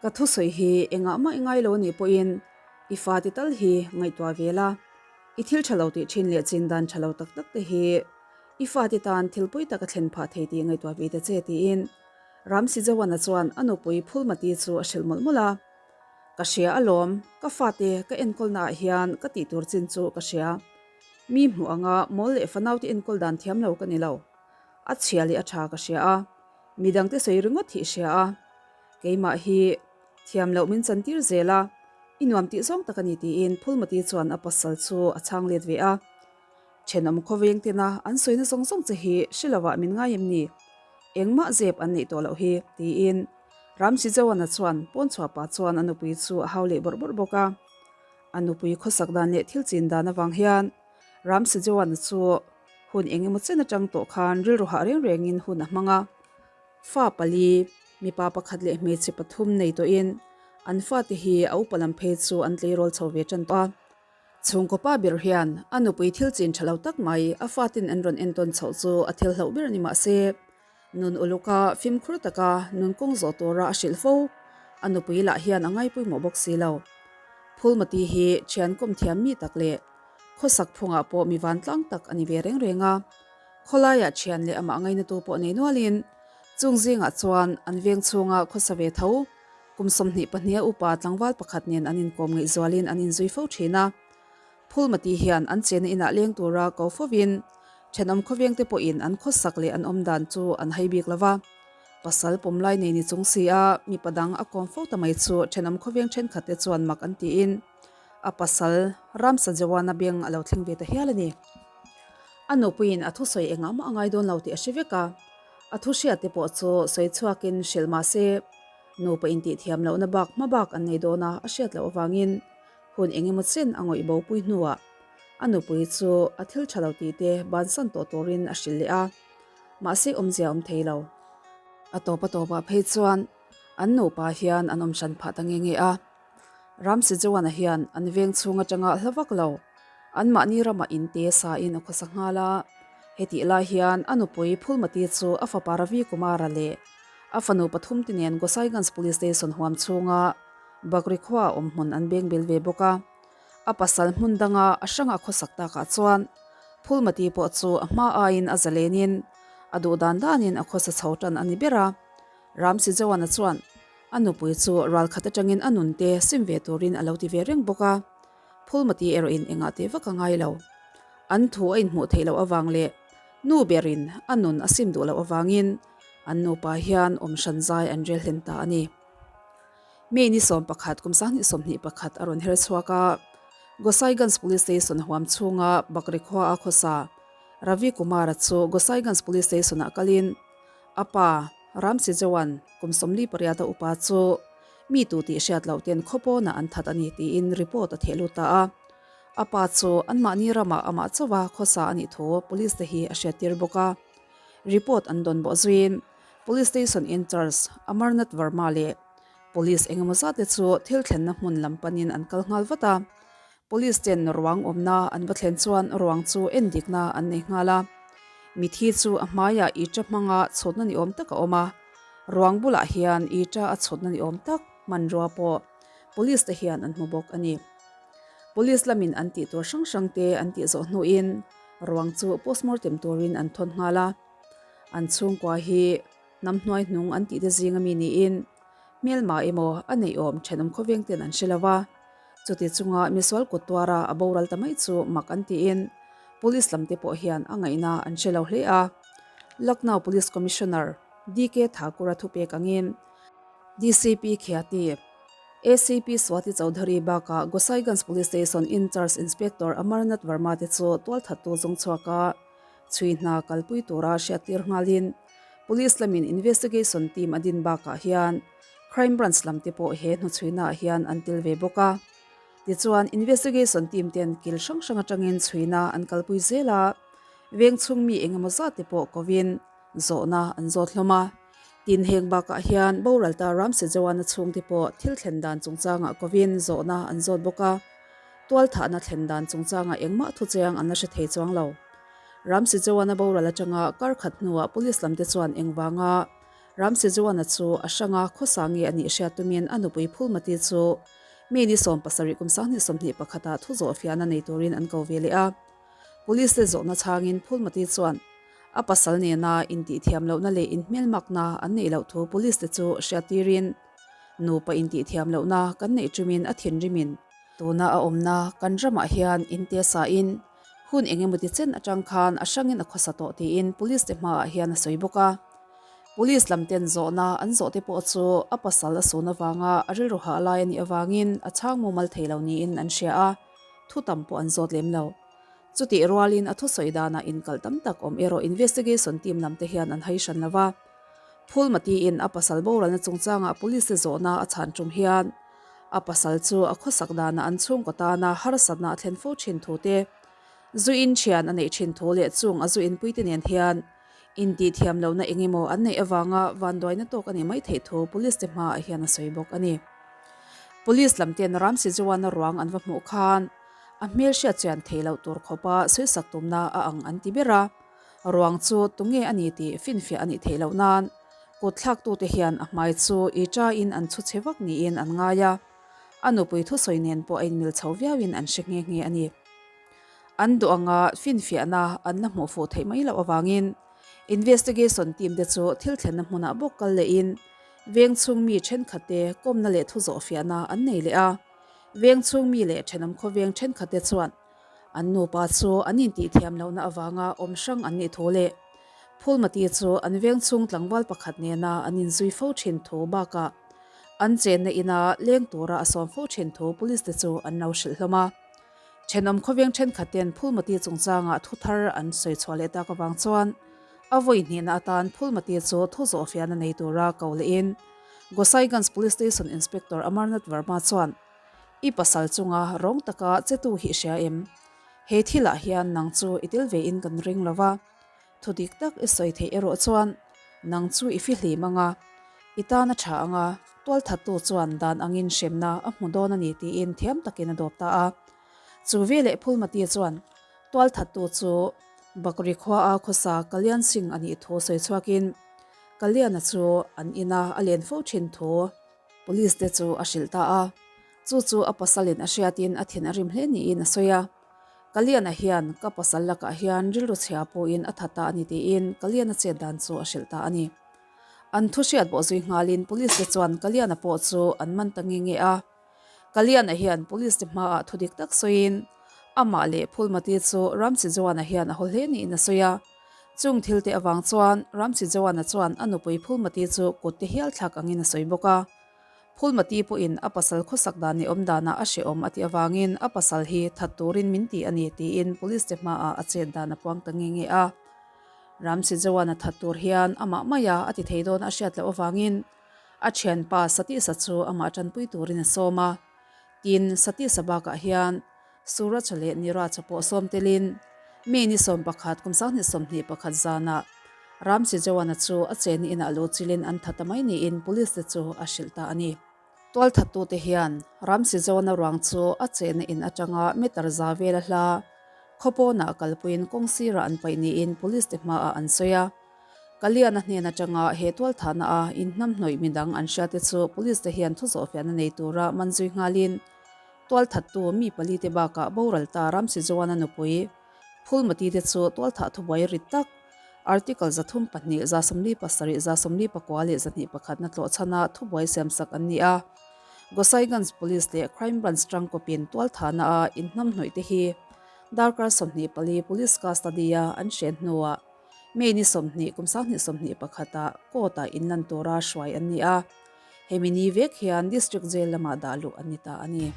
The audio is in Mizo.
Ka thusawi hi engah mah i ngai lo anih pawhin i fate tal hi ngaihtuah ve la, i thil tha lo tih thin leh chin dan tha lo tak tak te hi i fate tan thil pawi tak a thlen phah thei tih ngaihtuah ve ta che tiin Ramsi Joana chuan a nupui Phulmati chu a hrilh mawlh mawlh a. Ka hria alawm, ka fate ka enkawlna ah hian ka tih tur chin chu ka hria. Mi hmuh anga mawl leh fanaute enkawl dan thiam lo ka ni lo. A chhia leh a tha ka hria a, midangte sawi ringawt hi i hria a. Keimah hi thiam loh min chantir zel a, i nuam tih zawng tak a ni tiin Phulmati chuan a pasal chu a chhang let ve a. Thenawm khawveng tena an sawina zawng zawng che hi hre lovah min ngai em ni? Engmah zep an neih tawh loh hi, tiin Ramsi Joana chuan pawn chhuah pah chuan a nupui chu a hau leh bawrh bawrh bawk a. A nupui khawsak dan leh thil chin dan avang hian Ramsi Joana chu hun eng emaw chen atang tawh khan rilru hah reng rengin hun a hmang a. Fa pali, mipa pakhat leh hmeichhe pathum nei tawhin an fate hi a upa lam phei chu an tleirawl chho ve tan tawh a. Chhungkaw pa ber hian a nupui thil chin tha lo tak mai a fatin an rawn entawn chhoh chu a thil hlauh ber ni mahse, nun uluka fimkhur taka nun kawng zawh tura a hrilh fo. A nupui lah hian a ngaipawimawh bawk si lo. Phulmati hi thian kawm thiam mi tak leh khawsak phungah pawh mi vantlang tak a ni ve reng reng a. Khawlaiah thian leh amah ngainatu pawh nei nualin chung zingah chuan an veng chhunga khawsa ve tho. Kum 22 a upa tlangval pakhat nen an inkawm ngaihzualin an inzui fo thin a. Phulmati hian an chena inah leng tura ko fovin thenawm khawvengte pawhin an khawsak leh an awm dan chu an hai bik lo va. Pasal pawmlai nei ni chung si a mipa dang a kawm fo ta mai chu thenawm khawveng thenkhatte chuan mak an tiin a pasal Ramsa Jawana beng a lo thleng ve ta hial a ni. A nupuiin a thusawi engah mah a ngai dawn lo tih a hre vek a, a thu hriatte pawh chu sawi chhuakin hrilh mah se, Nupa intihthiam lohna bak hma bak an nei dawn a, a hriat loh avangin hun eng emaw chen a ngawih bopui hnuah a nupui chu a thil tha lo tih te bansan tawh turin a hrilh leh a, mahse awmzia a awm thei lo. A tawp a tawpah phei chuan an nupa hian an awm hran phah ta nge nge a, Ramsi Joana hian an veng chhung atanga hla vak lo, anmahni ramah in te sain a khawsa nghal a, hetih lai hian a nupui Phulmati chu a fapa Ravi Kumara leh A fanu pathum te nen Gosaiganj Police Station huam chhunga Bakri khua awm hmun an beng bel ve bawk a. A pasal hmun danga a hranga khawsak takah chuan Phulmati pawh chu a hma aiin a zalenin a duh dan danin a khawsa chho tan a ni ber a. Ramsi Joana chuan a nupui chu ralkhat atangin a nunte sim ve turin a lo ti ve reng bawk a. Phulmati erawhin engah teh vak a ngai lo. An thu a inhmuh theih loh avang leh nu berin a nun a sim duh loh avangin an nupa hian awm hran zai an rel hlen ta a ni. May ni 11 kum 2021 a rawn her chhuak a, Gosaiganj Police Station huam chhunga Bakri khua a khawsa Ravi Kumar-a chu Gosaiganj Police Station-ah kalin a pa Ramsi Jawan kum 48 a upa chu mi tu tih hriat loh ten khaw pawnah an that a ni tiin report a theh lut ta a. A pa chu anmahni ramah amah chauha khawsa a nih thu police te hi a hriattir bawk a. Report an dawn bawh zuiin Police Station in-charge Amarnath Verma leh Police engemaw zat te chu thil thlenna hmun lam panin an kal nghal vat a. Police ten ruang awmna an va thlen chuan ruang chu endikna an nei nghal a. Mithi chu a hmaiah ita hmanga chhutna ni awm tak a awm a. Ruang bulah hian ita a chhutna ni awm tak hmanrua pawh Police te hian an hmu bawk a ni. Police lamin an tih tur hrang hrang te an tih zawh hnuin ruang chu postmortem turin an thawn nghal a. An chhungkua hi hnam hnuai hnung an tih te zing ami niin hmelma emaw a neih awm thenawm khawveng ten an hre lo va. Chuti chunga misual kut tuara a boral ta mai chu mak an tiin Police lam te pawh hian a ngaihna an hre lo hle a. Lucknow Police Commissioner DK Thakur-a thupek angin DCP Khyati, ACP Swati Chaudhary bakah Gosaiganj Police Station in-charge Inspector Amarnath Verma te chu tualthattu zawng chhuaka chhui hna kalpui tura hriattir nghalin Police lamin investigation team a din bakah hian Crime Branch lam te pawh he hnuchhuinaah hian an tel ve bawk a. Tichuan investigation team ten kil hrang hrang atangin chhuina an kalpui zel a, veng chhung mi engemaw zat te pawh kovin Zawhna an zawt hlawm a, tin heng bakah hian boral ta Ramsey Joana chhungte pawh thil thlen dan chungchangah kovin zawhna an zawt bawk a, tualthahna thlen dan chungchangah engmah thuchiang an la hre thei chuang lo. Ramsey Joana boral atanga kar khat hnuah police lamte chuan engvanga. Ramsijuana chu a hranga khawsa nge a nih hriat tumin a nupui Phulmati chu May ni 70 kum 2021 ah thu zawh fiahna nei turin an ko ve leh a. Police te zawhna chhangin Phulmati chuan a pasal nena intihthiam lohna leh inhmelmakna an neih loh thu police te chu hriattirin nupa intihthiam lohna kan neih tumin a thinrimin tuna a awmna kan ramah hian inte sain hun engemaw ti chen atang khan a hrangin a khawsa tawh tiin police te hmaah hian a sawi bawk a. Police lam ten zawhna an zawh te pawh chu a pasal a sun avanga a rilru hah lai a nih avangin a chhang mumal thei lo niin an hria a, thu tam pawh an zawt lem lo. Chutih rualin a thusawi danah inkalh tam tak awm erawh investigation team lam te hian an hai hran lo va. Phulmatiin a pasal boralna chungchangah police te zawhna a chhan tum hian a pasal chu a khawsak danah an chhungkaw tana harsatna a thlen fo thin thu te, zu in thian a neih thin thu leh chung a zu inpuite nen hian intihthiam lohna eng emaw an neih avanga vanduaina tawk a nih mai theih thu police te hmaah hian a sawi bawk a ni. Police lam ten Ramsijuana ruang an va hmuh khan a hmel hriat chian theih loh tur khawpa sawisak tumna a ang an ti ber a, ruang chu tunge a ni tih finfiah a nih theih loh nan kut thlaktute hian a hmai chu i ṭain an chhu chhe vak niin an ngai a, a nupui thusawi nen pawh a inmil chho viauin an hre nghe nghe a ni. An duh anga finfiahna an la hmuh fuh theih mai loh avangin investigation team te chu thil thlenna hmunah bawk kal lehin veng chhung mi thenkhatte kawmna leh thu zawhfiahna an nei leh a. Veng chhung mi leh thenawm khawveng thenkhatte chuan an nupa chu an intihthiam lohna avanga awm hrang an nih thu leh Phulmati chu an veng chhung tlangval pakhat nena an inzui fo thin thu bakah an chenna ina leng tura a sawm fo thin thu police te chu an lo hrilh hlawm a. Thenawm khawveng thenkhatten Phulmati chungchangah thu thar an sawi chhuah leh tak avang chuan a vawi hnihna atan Phulmati chu thu zawhfiahna nei tura ko lehin Gosaiganj Police Station Inspector Amarnath Verma chuan, I pasal chunga rawng taka chetu hi i hria em? He thilah hian nang chu i tel ve in kan ring lo va, thu dik tak i sawi theih erawh chuan nang chu i fihlim ang a, i tan a tha ang a, tualthattu chuan dan angin hremna a hmu dawn a ni tiin thiam takin a dawp ta a. Chu veleh Phulmati chuan tualthattu chu Bakri khuaa khawsa Kalyan Singh a nih thu sawi chhuakin, Kalyana chu an ina a len fo thin thu police te chu a hrilh ta a, chu chu a pasalin a hriatin a thin a rim hle niin a sawi a. Kalyana hian ka pasal lakah hian rilru chhia pawhin a tha ta a ni tiin Kalyana chet dan chu a hrilh ta a ni. An thu hriat bawh zui nghalin police te chuan Kalyana pawh chu an man ta nge nge a. Kalyana hian police te hmaah thu dik tak sawiin amah leh Phulmati chu Ramsijuana hian a haw hle niin a sawi a. Chung thil te avang chuan Ramsijoana chuan a nupui Phulmati chu kut te hial thlak angin a sawi bawk a. Phulmati pawhin a pasal khawsak dan leh awm danah a hrehawm a tih avangin a pasal hi that turin min ti a ni tiin police te hmaah a chet dan a puang ta nge nge a. Ramsijoana that tur hian amah maia a ti thei dawn a hriat loh avangin a thianpa Satisa chu amah tanpui turin a sawm a. Tin, Satisa bakah hian Suraj leh Niraj pawh sawm telin May ni 11 kum 2021 zanah Ramsi Joana chu a cheni inah luh chilin an tha ta mai niin police te chu a hrilh ta a ni. Tualthattute hian Ramsi Joana ruang chu a chena in atanga meter za vela hla khawpawnah kalpuiin kawng sirah an paih niin police te hmaah an sawi a. Kaliana hnen atanga he tualthahna a inhnamhnawih midang an hriatte chu police te hian thuzawhfiahna nei tura man zui nghalin Tualthattu mi palite bakah boral ta Ramsijuana nupui Phulmati te chu tualthah thubuai rit tak Article 32, 77, 79 leh 21 na tlawhchhana thubuai siamsak an ni a. Gosaiganj Police leh Crime Branch tangkawpin tualthahna a inhnamhnawih te hi darkar 24 Police custody-a an hren hnuah May ni 20 kum 2021 ah court-ah inlan tura hruai an ni a. Hemi ni vek hian District Jail lamah dah luh an ni ta a ni.